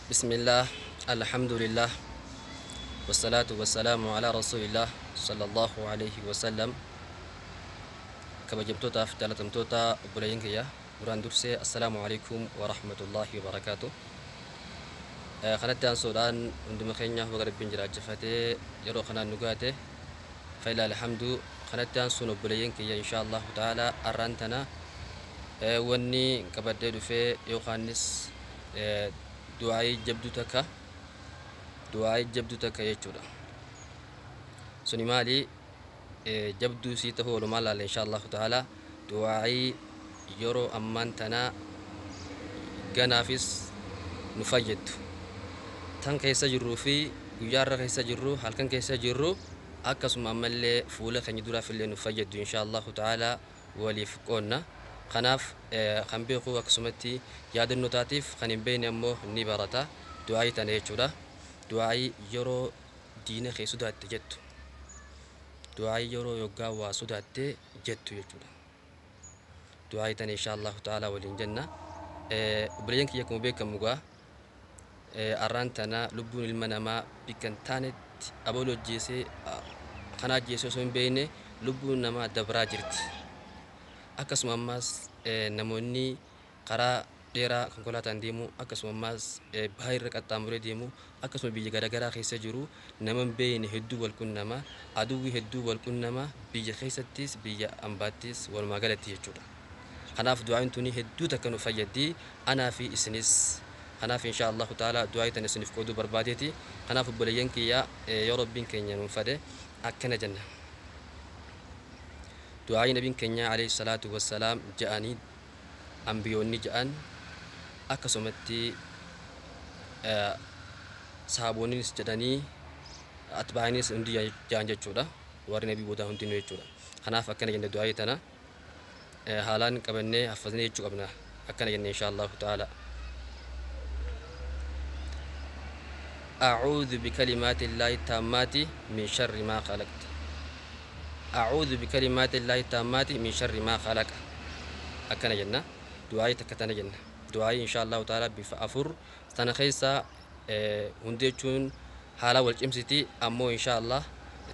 Bismillah, alhamdulillah, wassalaatu wassalaamu alaa rasuulillah sallallahu alayhi wasallam. Kabajamtootaaf jaalatamtoota obboleeyyan kiyya, duraan dursee assalaamu alaikum wa rahmatullahi wa barakaatu. Kanatti aansuudhaan hunduma keenyaaf baga Rabbiin jiraachifatee yeroo kanaan nu gaate, fa'ilaa alhamdu. Kanatti aansuun obboleeyyan kiyya, insha Allahu ta'ala arraan tana wanni qabadhee dhufee yookaanis du'aayii jabduu takka, du'aayii jabduu takka jechuudha. Suni maali? Jabduu sii tahuu walumaan laalla insha Allahu ta'ala. Du'aayii yeroo ammaan tanaa ganaafis nu fayyaddu, tan keessa jirruu fi guyyaa irra keessa jirru, halkan keessa jirru, akkasuma ammallee fuula keenya duraaf illee nu fayyaddu insha Allahu ta'ala waliif qoonna. Kanaaf kan beeku akkasumatti yaadannoo taatiif, kan hin beekne ammoo ni barata du'aayii tana jechuudha. Du'aayii yeroo diina kee sodaatte jettu, du'aayii yeroo yoggaa waa sodaatte jettu jechuudha. Du'aayii tana insha Allahu ta'ala waliin jenna. Obboleeyyan kiyya, akkuma beekamu gaa arraan tana lubbuun ilma namaa bikka hin taanetti abaluu ajjeesee kana ajjeesee osoo hin beekne lubbuun namaa dabraa jirti. Akkasuma ammaas namoonni karaa dheeraa konkolaataan deemu, akkasuma ammaas bahaa irra qaxxaamuree deemu, akkasuma biyya garaagaraa keessa jiru nama hin beekne hedduu wal qunnama, aduwwi hedduu wal qunnama, biyya keessattis biyya ambaattis walumaa galatti jechuudha. Kanaaf du'aayin tuni hedduu takka nu fayyaddi anaa fi isinis. Kanaaf insha Allahu ta'ala du'aayii tana isiniif qooduu barbaadeeti. Kanaaf obboleeyyan kiyya, yoo Rabbiin keenya nuun fedhe akkana jenna. Du'aayii nabiin keenya alayhi salaatu wassalaam ja'anii, ambiyoonni ja'an, akkasumatti sahaboonnis jedhanii, atbaa'inis hundi ja'an jechuudha, warri nabii boodaa hundinuu jechuudha. Kanaaf akkana jenne, du'aayii tana haalaan qabannee haffazne jechuu qabna. Akkana jenne insha Allahu ta'ala: أعوذ بكلمات الله التامات من شر ما خلقت، أعوذ بكلمات الله التامات من شر ما خلق. Akkana jenna, du'aayii takka tana jenna. Du'aayii insha Allahu ta'ala bifa afur tana keessa hundi jechuun haala wal cimsiti, ammoo insha Allah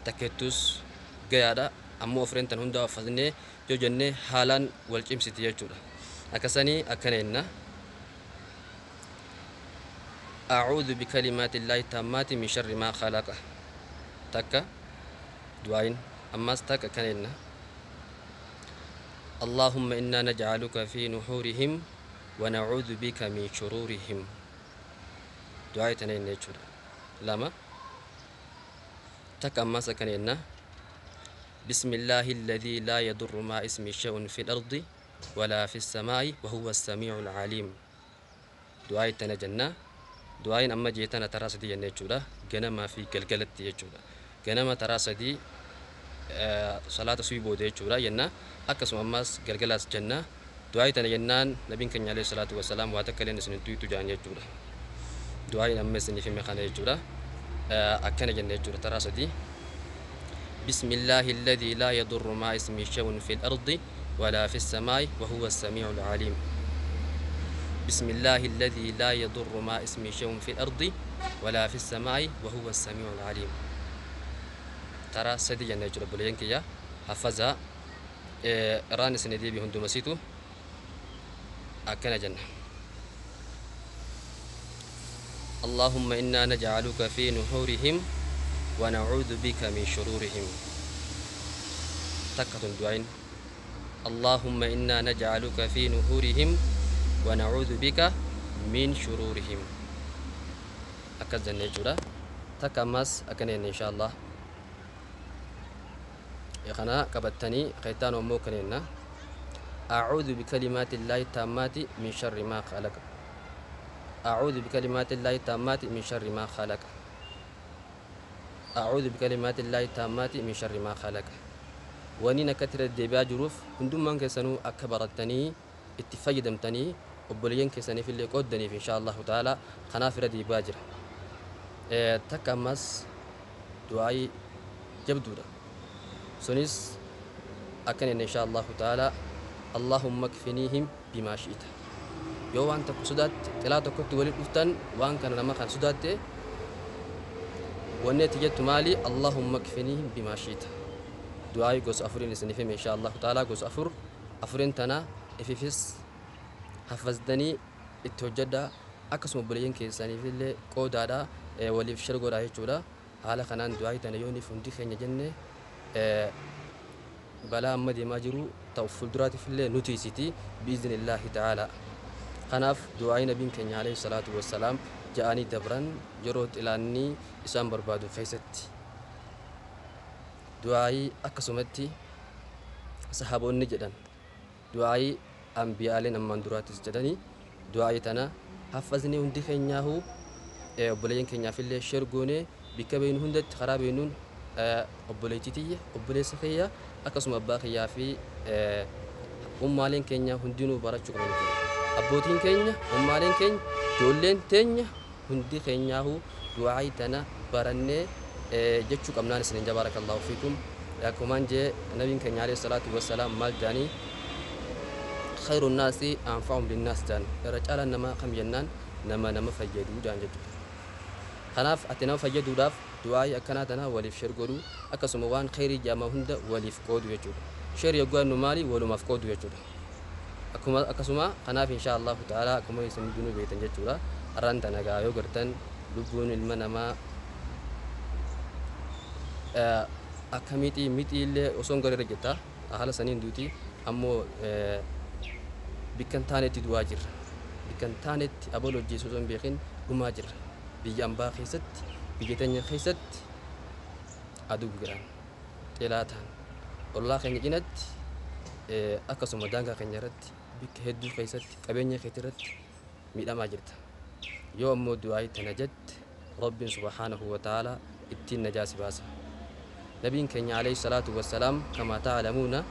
takkettus gayaadha, ammoo afreen tan hunda haffazne yoo jenne haalaan wal cimsiti jechuudha. Akkasanii akkana jenna: أعوذ بكلمات الله التامات من شر ما خلق. Takka du'aayin ammas takka akkana jenna: اللهم إنا نجعلك في نحورهم ونعوذ بك من شرورهم. Du'aayii tana jenna jechuudha, lama. Takka ammas akkana jenna: بسم الله الذي لا يضر مع اسمه شيء في الأرض ولا في السماء وهو السميع العليم. Du'aayii tana jenna. Du'aayin amma jee tana taraa sadii jenna jechuudha, ganamaa fi galgalatti jechuudha. Ganama taraa sadii salaata subii booda jechuudha jenna, akkasuma ammas galgalaas jenna. Du'aayii tana jennaan nabiin keenya alayhi salaatu wasalaam waa takka illee isin tuytu jaan jechuudha. Du'aayin amma isiniif hime kana jechuudha, akkana jenna jechuudha taraa sadii: بسم الله الذي لا يضر مع اسمه شيء في الأرض ولا في السماء وهو السميع العليم. بسم الله الذي لا يضر مع اسمه شيء في الأرض ولا في السماء وهو السميع العليم. Taraa sadi jenna jechuudha. Obboleeyyan kiyya, haffazaa irraan isin deebi hundumasiitu akkana jenna: اللهم إنا نجعلك في نحورهم ونعوذ بك من شرورهم. Takkatun du'ain: اللهم إنا نجعلك في نحورهم ونعوذ بك من شرورهم. Akkas jenne jechuudha. Takka ammas akkana jenne insha Allah. Kana qabattanii keettaan ammoo akkana jenna: أعوذ بكلمات الله التامات من شر ما خلق، أعوذ بكلمات الله التامات من شر ما خلق، أعوذ بكلمات الله التامات من شر ما خلق. Wani akkatti irra deebi'aa jiruuf hundummaan keessanuu akka barattanii itti fayyadamtanii obboleeyyan keessaniif illee qooddaniif insha Allahu ta'ala kanaaf irra deebi'aa jira. Takka ammas du'aayii jabduudha. Sunis akkana jenna insha Allahu ta'ala: اللهم اكفنيهم بما شئت. Yoo waan tokko sodaatte, xilaa tokkotti walitti dhuftan, waan kana nama kan sodaatte, wanni ati jettu maali? Allahumma kfiniihim bimaa shiita. Du'aayi gosa afuriin isiniif hime insha Allahu ta'ala. Gosa afur afuriin tana ififis hafazdanii itti hojjedhaa, akkasuma obboleeyyan keessaniif illee qoodaadha, waliif share godhaa jechuudha. Haala kanaan du'aayi tana yooniif hundi keenya jenne, balaa amma deemaa jiru ta'u fuulduraatiif illee nuti isiti biiznillaahi ta'ala. Kanaaf du'aayi nabiin keenya alayhi salaatu wassalaam ja'anii dabran yeroo xilaannii isaan barbaadu keessatti, du'aayii akkasumatti sahaboonni jedhan, du'aayii ambiyaaleen ammaan duraattis jedhanii, du'aayii tana haffazni hundi keenyaahu obboleeyyan keenyaaf illee share goonee, bikka beeynu hundatti karaa beeynuun obboleettii tiyya, obboleessa kiyya, akkasuma abbaa kiyyaa fi ummaaleen keenya hundinuu barachuu qaban jechuudha. Abbootiin keenya, ummaaleen keenya, ijoolleen teenya, hundi keenyaahu du'aayii tana barannee jechuu qabnaan isinin jaa. Barakallahu fiikum. Akkumaan jee nabiin keenya alayhi salaatu wassalaam maal jedhanii? Khayru naasi anfa'uhum linnaas jedhan. Irra caalaan namaa kam jennaan, nama nama fayyaduu jedhan jechuudha. Kanaaf ati nama fayyaduudhaaf du'aayii akkanaa tana waliif share godhuu, akkasuma waan khayrii jedhama hunda waliif qoodu jechuudha. Share yogguu jennu maali? Walumaaf qoodu jechuudha. Akkuma akkasuma kanaaf insha Allahu ta'ala akkuma isin hundinuu beektan jechuudha. Har'aan tana gaa yoo gartan lubbuun ilma namaa akka mixii mixii illee osoo hin garre jetta haala saniin duuti. Ammoo bikka hin taanetti du'aa jirra. Bikka hin taanetti aboo hojjeessu osoo hin beekin dhumaa jirra. Biyya ambaa keessatti, biyya teenya keessatti, aduu biraan xilaataan ollaa keenya cinatti, akkasuma daangaa keenya irratti, bikka hedduu keessatti qabeenya keetii irratti miidhamaa jirta. Yoo ammoo du'aa tana jette, Rabbiin subhaanahu wa ta'ala ittiin najaa si baasa. Nabiin keenya alayhi salaatu wassalaam, kamaa ta'lamuuna,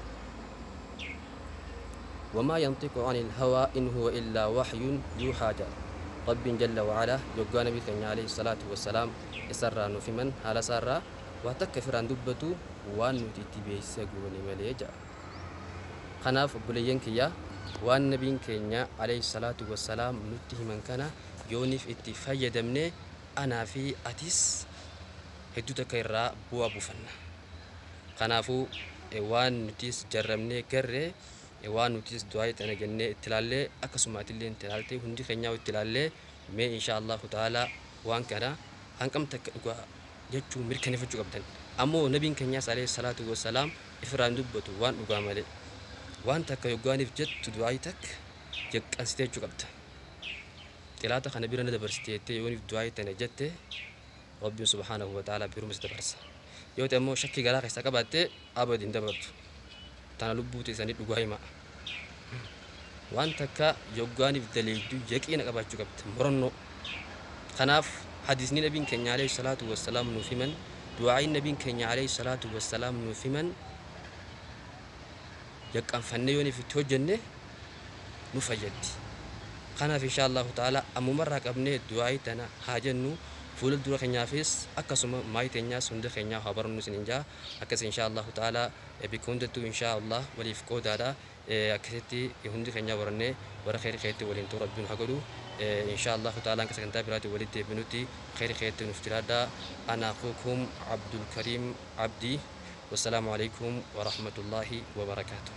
وما ينطق عن الهوى إن هو إلا وحي يوحى جاء. رب جل وعلا يقول نبي keenya عليه الصلاة والسلام isarraa nuuf himan, haala isaarraa waa takka firaan dubbatu waan nuti itti beeksisa goone malee jedha. Kanaaf obboleeyyan kiyya, waan nabiin keenya alayhi salaatu wassalaam nutti himan kana yooniif itti fayyadamne, anaa fi atis hedduu takka irraa bu'aa buufanna. Kanaafuu waan nutis jarramnee garree, waan nutis du'aa tana jennee itti ilaallee, akkasuma atillee itti ilaaltee, hundi keenyaa itti ilaallee, mee insha Allahu ta'ala waan kana hanqam takka dhugaa jechuu mirkaneeffachuu qabdan. Ammoo nabiin keenyaas alayhi salaatu wassalaam ifirraan dubbatu waan dhugaa malee. Waan takka yoggaaniif jettu du'aa takka jeqqansitee jechuu qabda. Xilaata kana bira na dabarsite jettee yooniif du'aa tana jette, Rabbiin subhaanahu wa ta'ala biruma si dabarsa. Yoo ta'e ammoo shakkii garaa keessaa qabaatte, abadi hin dabartu. Tana lubbuu teessanii dhugaa hima. Waan takka yoggaaniif daleeydu yaqiina qabaachuu qabda, murannoo. Kanaaf hadiisni nabiin keenya alayhi salaatu wassalaam nuuf himan, du'aa'iin nabiin keenya alayhi salaatu wassalaam nuuf himan, yaqqanfannee yooniif itti hojjenne nu fayyaddi. Kanaaf insha Allahu ta'ala ammumarraa qabnee du'aa'ii tana haa jennu. Fuula dura keenyaafis akkasuma maayii teenyaas hunda keenyaa haa barannu isiniin jaa. Akkas insha Allahu ta'ala bikka hundattuu insha Allah waliif qoodaadha. Akkasitti hundi keenyaa barannee bara kheyri keetti waliin ta'u Rabbiin haa godhu. Insha Allahu ta'ala hanga sagantaa biraatiin walitti deebinutti kheyri keetti nuuf jiraadha. Ana akuukum Abdul Kariim Abdii. Wassalaamu alaikum warahmatullaahi wabarakaatuh.